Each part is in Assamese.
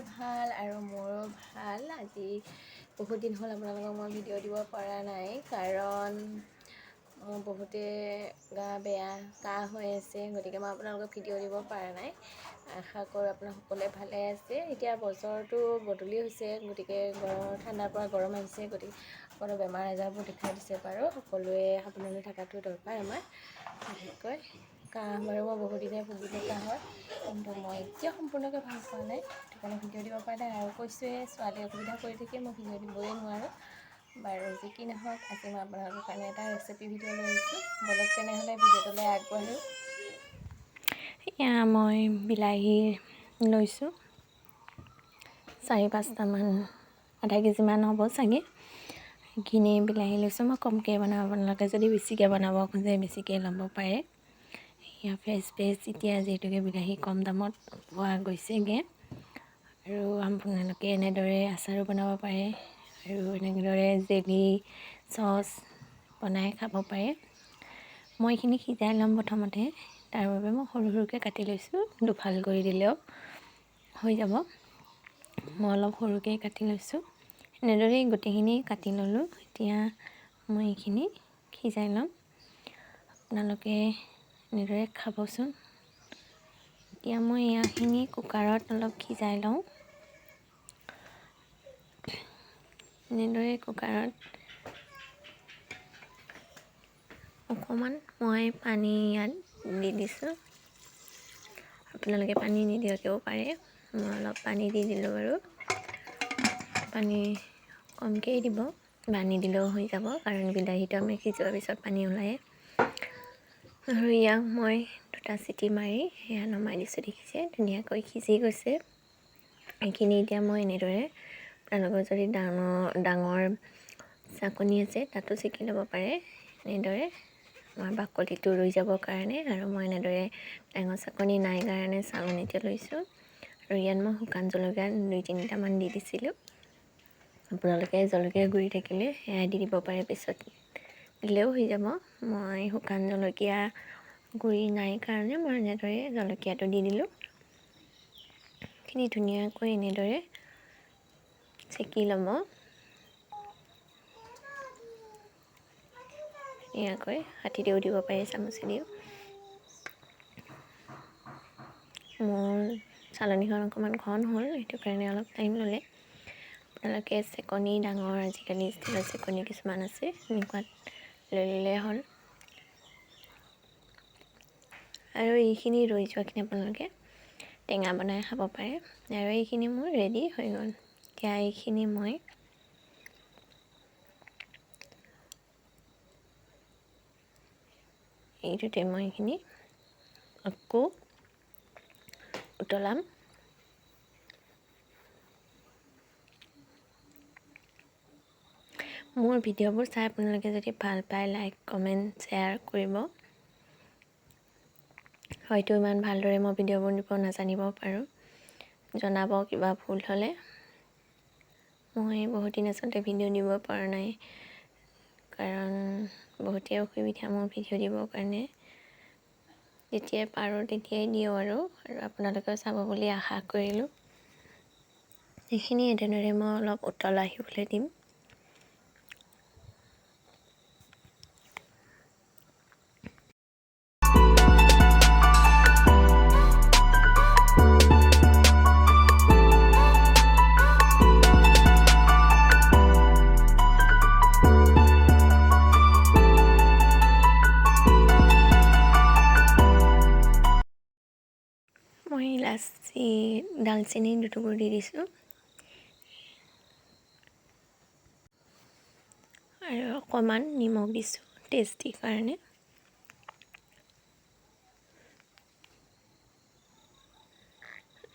ভাল আৰু মোৰো ভাল। আজি বহুত দিন হ'ল আপোনালোকক মই ভিডিঅ' দিব পৰা নাই, কাৰণ মোৰ বহুতে গা বেয়া, কাহ হৈ আছে, গতিকে মই আপোনালোকক ভিডিঅ' দিব পৰা নাই। আশা কৰোঁ আপোনালোক সকলোৱে ভালে আছে। এতিয়া বতৰটো বদলি হৈছে, গতিকে গৰম ঠাণ্ডাৰ পৰা গৰম আহিছে, গতিকে সকলো বেমাৰ আজাৰবোৰ দেখা দিছে। বাৰু সকলোৱে সাৱধানে থকাটো দৰকাৰ আমাৰ, বিশেষকৈ কাহ। বাৰু মই বহুদিনে ভুগি থকা হয়, কিন্তু মই এতিয়া সম্পূৰ্ণকৈ ভাল পোৱা নাই, সেইটো কাৰণে ভিডিঅ' দিব পৰা নাই। আৰু কৈছোঁৱে, ছোৱালীয়ে অসুবিধা কৰি থাকি মই ভিডিঅ' দিবই নোৱাৰোঁ। বাৰু যি কি নহওক, আজি মই আপোনালোকৰ কাৰণে এটা ৰেচিপি ভিডিঅ' লৈ আহিছোঁ। ব'লক তেনেহ'লে ভিডিঅ'টোলৈ আগবাঢ়োঁ। এয়া মই বিলাহী লৈছোঁ 4-5টামান, আধা কেজিমান হ'ব চাগে। সেইখিনি বিলাহী লৈছোঁ। মই কমকৈ বনাওঁ, আপোনালোকে যদি বেছিকৈ বনাব খোজে বেছিকৈ ল'ব পাৰে। এয়া ফ্ৰেছ ফ্ৰেছ এতিয়া যিহেতুকে বিলাহী কম দামত পোৱা গৈছেগৈ। আৰু আপোনালোকে এনেদৰে আচাৰো বনাব পাৰে আৰু এনেদৰে জেলি চচ বনাই খাব পাৰে। মই এইখিনি সিজাই ল'ম প্ৰথমতে, তাৰ বাবে মই সৰু সৰুকৈ কাটি লৈছোঁ, দুফাল কৰি দিলেও হৈ যাব। মই অলপ সৰুকৈ কাটি লৈছোঁ। এনেদৰেই গোটেইখিনি কাটি ল'লোঁ। এতিয়া মই এইখিনি সিজাই ল'ম। আপোনালোকে এনেদৰে খাবচোন। এতিয়া মই এইখিনি কুকাৰত অলপ সিজাই লওঁ। এনেদৰে কুকাৰত অকণমান মই পানী ইয়াত দি দিছোঁ। আপোনালোকে পানী নিদিয়াকৈও পাৰে, মই অলপ পানী দি দিলোঁ। বাৰু পানী কমকৈয়ে দিব বা নিদিলেও হৈ যাব, কাৰণ বিলাহীটো আমি সিজোৱাৰ পিছত পানী ওলায়। আৰু ইয়াক মই 2টা চিটি মাৰি সেয়া নমাই দিছোঁ। দেখিছে ধুনীয়াকৈ সিজি গৈছে এইখিনি। এতিয়া মই এনেদৰে, আপোনালোকৰ যদি ডাঙৰ ডাঙৰ চাকনি আছে তাতো চেকি ল'ব পাৰে। এনেদৰে মই বাকলিটো ৰৈ যাবৰ কাৰণে, আৰু মই এনেদৰে ডাঙৰ চাকনি নাই কাৰণে চালনীতে লৈছোঁ। আৰু ইয়াত মই শুকান জলকীয়া 2-3টামান দি দিছিলোঁ। আপোনালোকে জলকীয়া গুড়ি থাকিলে সেয়াই দি দিব পাৰে, পিছত দিলেও হৈ যাব। মই শুকান জলকীয়া গুড়ি নাই কাৰণে মই এনেদৰে জলকীয়াটো দি দিলোঁ। এইখিনি ধুনীয়াকৈ এনেদৰে চেকি ল'ব, ধুনীয়াকৈ হাতেদিও দিব পাৰে, চামুচেদিও। মোৰ চালনীখন অকণমান ঘন হ'ল, সেইটো কাৰণে অলপ টাইম ল'লে। আপোনালোকে চেকনি ডাঙৰ, আজিকালি ষ্টিলৰ চেকনি কিছুমান আছে, এনেকুৱাত লৈ ল'লে হ'ল। আৰু এইখিনি ৰৈ যোৱাখিনি আপোনালোকে টেঙা বনাই খাব পাৰে। আৰু এইখিনি মোৰ ৰেডি হৈ গ'ল। এতিয়া এইখিনি মই এইটোতে মই এইখিনি আকৌ উতলাম। মোৰ ভিডিঅ'বোৰ চাই আপোনালোকে যদি ভাল পায় লাইক কমেণ্ট শ্বেয়াৰ কৰিব। হয়তো ইমান ভালদৰে মই ভিডিঅ'বোৰ দিব নাজানিব পাৰোঁ, জনাব কিবা ভুল হ'লে। মই বহুত দিন আচলতে ভিডিঅ' দিব পৰা নাই, কাৰণ বহুতেই অসুবিধা মোৰ ভিডিঅ' দিবৰ কাৰণে। যেতিয়াই পাৰোঁ তেতিয়াই দিওঁ আৰু আপোনালোকেও চাব বুলি আশা কৰিলোঁ। এইখিনি এনেদৰে মই অলপ উতল আহিবলৈ দিম। মই ইলাচি ডালচেনি 2 টুকুৰ দি দিছোঁ আৰু অকণমান নিমখ দিছোঁ টেষ্টিৰ কাৰণে।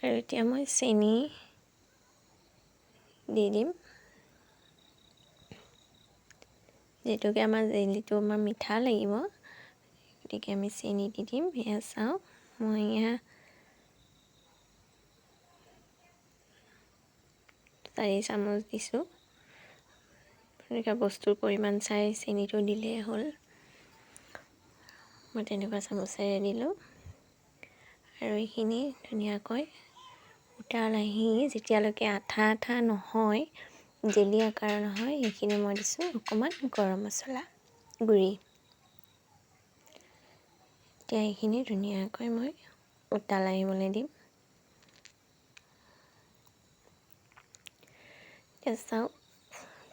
আৰু এতিয়া মই চেনি দি দিম, যিহেতুকে আমাৰ জেলিটো আমাৰ মিঠা লাগিব, গতিকে আমি চেনি দি দিম। এয়া চাওঁ, মই এয়া 4 চামুচ দিছোঁ। তেনেকুৱা বস্তুৰ পৰিমাণ চাই চেনিটো দিলেই হ'ল। মই তেনেকুৱা চামুচেৰে দিলোঁ। আৰু এইখিনি ধুনীয়াকৈ উতাল আহি যেতিয়ালৈকে আঠা আঠা নহয়, জেলি আকাৰ নহয়, সেইখিনি মই দিছোঁ অকণমান গৰম মছলা গুড়ি। এতিয়া এইখিনি ধুনীয়াকৈ মই উতাল আহিবলৈ দিম। এতিয়া চাওক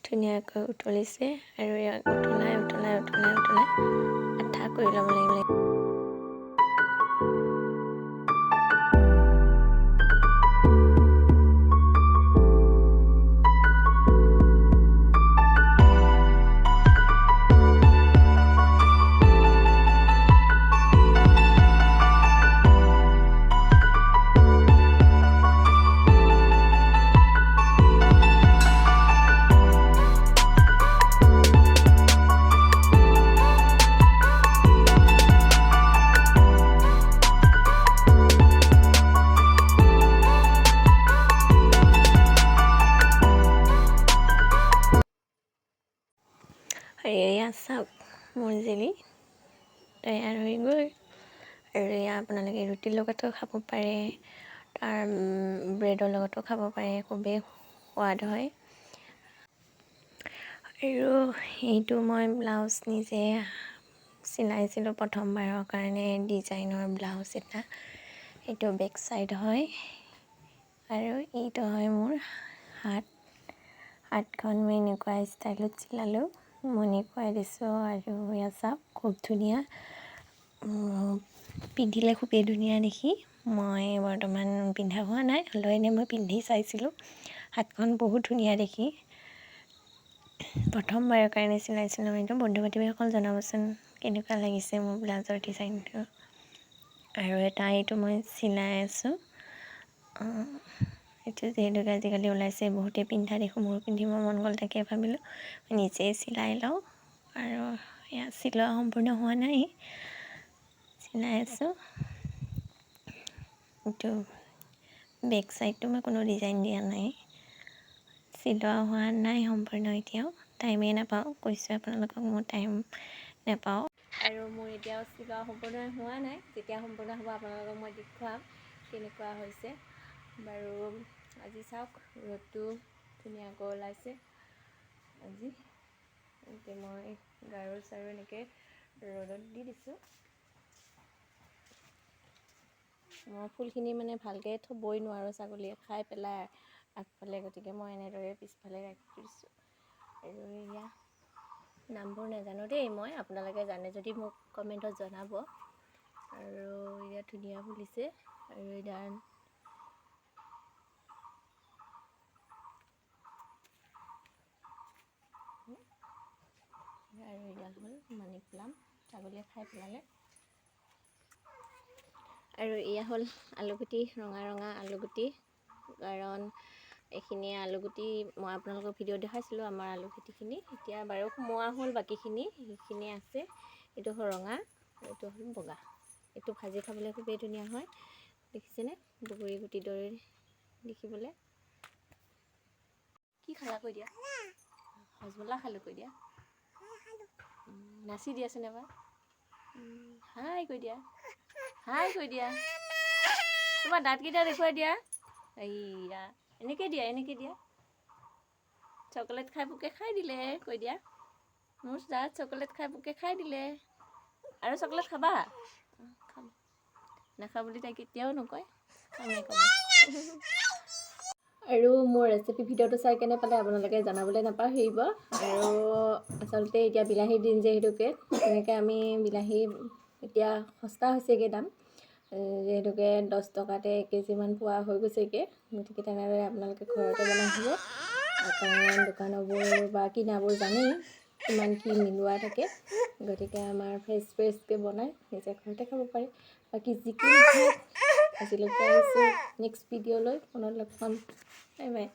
ধুনীয়াকৈ উতলিছে আৰু ইয়াক উতলাই উতলাই উতলাই উতলাই আঠা কৰি ল'ব লাগিব। আৰু এয়া চাওক মোৰ জেলি তৈয়াৰ হৈ গ'ল। আৰু এয়া আপোনালোকে ৰুটিৰ লগতো খাব পাৰে, তাৰ ব্ৰেডৰ লগতো খাব পাৰে, খুবেই সোৱাদ হয়। আৰু এইটো মই ব্লাউজ নিজে চিলাইছিলোঁ প্ৰথমবাৰৰ কাৰণে, ডিজাইনৰ ব্লাউজ এটা। এইটো বেক চাইড হয় আৰু এইটো হয় মোৰ হাত। হাতখন মই এনেকুৱা ষ্টাইলত চিলালোঁ, মণি খুৱাই দিছোঁ। আৰু এয়া চাওক খুব ধুনীয়া, পিন্ধিলে খুবেই ধুনীয়া দেখি। মই বৰ্তমান পিন্ধা হোৱা নাই, হ'লেও এনেই মই পিন্ধি চাইছিলোঁ, হাতখন বহুত ধুনীয়া দেখি। প্ৰথমবাৰৰ কাৰণে চিলাইছিলোঁ এইটো। বন্ধু বান্ধৱীসকল জনাবচোন কেনেকুৱা লাগিছে মোৰ ব্লাউজৰ ডিজাইনটো। আৰু এটা এইটো মই চিলাই আছোঁ। এইটো যিহেতুকে আজিকালি ওলাইছে, বহুতে পিন্ধা দেখোঁ, মোৰো পিন্ধিব মন গ'ল, তাকে ভাবিলোঁ নিজেই চিলাই লওঁ। আৰু এয়া চিলোৱা সম্পূৰ্ণ হোৱা নাই, চিলাই আছোঁ। এইটো বেক চাইডটো মই কোনো ডিজাইন দিয়া নাই, চিলোৱা হোৱা নাই সম্পূৰ্ণ এতিয়াও, টাইমেই নাপাওঁ, কৈছোঁ আপোনালোকক মই টাইম নাপাওঁ। আৰু মোৰ এতিয়াও চিলোৱা সম্পূৰ্ণ হোৱা নাই, যেতিয়া সম্পূৰ্ণ হ'ব আপোনালোকক মই দেখুৱাম কেনেকুৱা হৈছে। বাৰু আজি চাওক ৰ'দটো ধুনীয়াকৈ ওলাইছে আজি। এতিয়া মই গাৰু চাৰু এনেকৈ ৰ'দত দি দিছোঁ। মই ফুলখিনি মানে ভালকৈ থ'বই নোৱাৰোঁ, ছাগলীয়ে খাই পেলাই আগফালে, গতিকে মই এনেদৰে পিছফালে ৰাখি দিছোঁ। আৰু এয়া নামবোৰ নাজানো দেই মই, আপোনালোকে জানে যদি মোক কমেণ্টত জনাব। আৰু এয়া ধুনীয়া ফুলিছে। আৰু এডাল আৰু এডাল হ'ল মানি প্লাম, ছাগলীয়ে খাই পেলালে। আৰু এয়া হ'ল আলুগুটি, ৰঙা ৰঙা আলুগুটি। কাৰণ এইখিনি আলুগুটি মই আপোনালোকক ভিডিঅ' দেখাইছিলোঁ, আমাৰ আলু খেতিখিনি এতিয়া বাৰু সোমোৱা হ'ল, বাকীখিনি সেইখিনি আছে। এইটো হ'ল ৰঙা, এইটো হ'ল বগা। এইটো ভাজি খাবলৈ খুবেই ধুনীয়া হয়, দেখিছেনে বগৰী গুটিৰ দৰে দেখিবলৈ। কি খালা কৈ দিয়া? হজমলা খালোঁ কৈ দিয়া। নাচি দিয়াচোন এবাৰ, হাই কৈ দিয়া, হাই কৈ দিয়া, তোমাৰ দাঁতকেইটা দেখুৱাই দিয়া। এইয়া এনেকৈ দিয়া, এনেকৈ দিয়া। চকলেট খাই পোকে খাই দিলে কৈ দিয়া। মোৰ দাঁত চকলেট খাই পোকে খাই দিলে। আৰু চকলেট খাবা? খাম। নাখাওঁ বুলি তাই কেতিয়াও নকয়, খামেই ক'ব। আৰু মোৰ ৰেচিপি ভিডিঅ'টো চাই কেনে পালে আপোনালোকে জনাবলৈ নাপাহৰিব। আৰু আচলতে এতিয়া বিলাহীৰ দিন যিহেতুকে, তেনেকৈ আমি বিলাহী এতিয়া সস্তা হৈছেগৈ দাম, যিহেতুকে 10 টকাতে 1 কেজিমান পোৱা হৈ গৈছেগৈ। গতিকে তেনেদৰে আপোনালোকে ঘৰতে বনাই খাব, কাৰণ দোকানৰবোৰ বা কিনাবোৰ জানেই কিমান কি মিলোৱা থাকে। গতিকে আমাৰ ফ্ৰেছ ফ্ৰেছকৈ বনাই নিজে ঘৰতে খাব পাৰে। বাকী যিকি নহওক, আজিলৈকে আহিছোঁ, নেক্সট ভিডিঅ'লৈ পুনৰ লগ পাম। Bye bye.